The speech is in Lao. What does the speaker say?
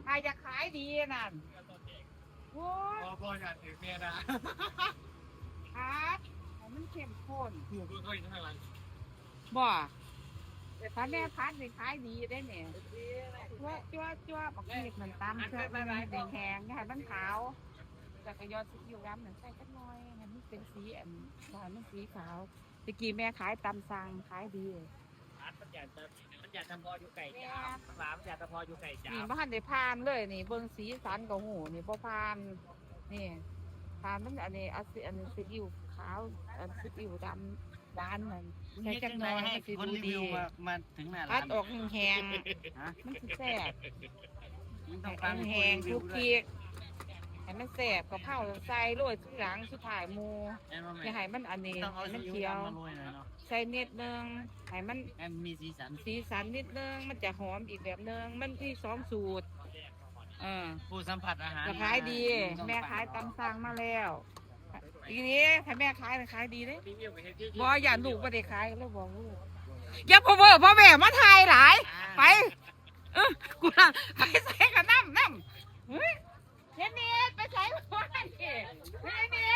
ຖ້າຢາກຂາຍດີນັ້ນ ໂອ້ຍ ບໍ່ ບໍ່ ຢ່າຖືກແມ່ນະ ຜັດໃຫ້ມັນເຂັ້ມຂຸ້ນ ບໍ່ ແຕ່ຖ້າແມ່ຜັດນີ້ຂາຍດີເດ້ແມ່ ຈົວໆໆ ບັກເຜັດນັ້ນຕຳເທື່ອໜຶ່ງໃຫ້ແຫ້ງ ຢ່າໃຫ້ມັນຂາວ ແລ້ວກໍຢອດຊີອິ້ວດຳນັ້ນໃສ່ຈັກໜ່ອຍ ໃຫ້ມັນເປັນສີອັນ ໃຫ້ມັນສີຂາວ ແຕ່ກີ້ແມ່ຂາຍຕຳສັ່ງຂາຍດີ ມັນຢາກຈະ ມັນຢາກຈະພໍຢູ່ໃກ້ຈາມ ແມ່ນ ມັນວ່າມັນຢາກຈະພໍຢູ່ໃກ້ຈາມ ນີ້ບໍ່ທັນໄດ້ຜ່ານເລີຍນີ້ ເບິ່ງສີສັນກໍຮູ້ນີ້ບໍ່ຜ່ານ ນີ້ ຖ້າມັນອັນນີ້ ອັນ ອັນຊີອິ້ວຂາວ ອັນຊີອິ້ວດຳຫວານນັ້ນ ໃສ່ຈັກໜ່ອຍມັນຊິບໍ່ດີ ມາເຖິງໜ້າຮ້ານ ຜັດອອກແຫ້ງໆ ຮະ ມັນຊິແຊບ ມັນຕ້ອງຟັງຄົນຣີວິວດ້ວຍ ແຫ້ງໆ ຄຸກຄິກ ໃຫ້ມັນແຊບ ກະເພົາໃສ່ໂລຍທີຫຼັງ ສຸດທ້າຍໝູ່ ແມ່ນບໍ່ແມ່? ຢ່າໃຫ້ມັນອັນນີ້ ຕ້ອງເອົາ ໃຫ້ມັນຂຽວ ຊີອິ້ວດຳມາໂລຍໜ່ອຍເນາະ ໃສ່ນິດໜຶ່ງ ໃຫ້ມັນ ໃຫ້ມັນມີສີສັນ ສີສັນນິດໜຶ່ງ ມັນຈະຫອມອີກແບບໜຶ່ງ ມັນມີສອງສູດ ເອີ ຜູ້ສຳຜັດອາຫານ ກໍຂາຍດີ ແມ່ຂາຍຕຳສັ່ງມາແລ້ວ ອີນີ້ ຖ້າແມ່ຂາຍ ຂາຍດີເດ້ ບໍ່ ຢ້ານລູກບໍ່ໄດ້ຂາຍ ກໍເລີຍບອກລູກ ຢ່າພໍເວີ້ພໍແວ່ມາຖ່າຍຫຼາຍ ອ່າ ໄປ ເອີ ກູນະ ໄປໃສກໍນຳ ນຳ ເຮີ້ຍ ເຮັດນີ້ ໄປໃສ ເຮັດນີ້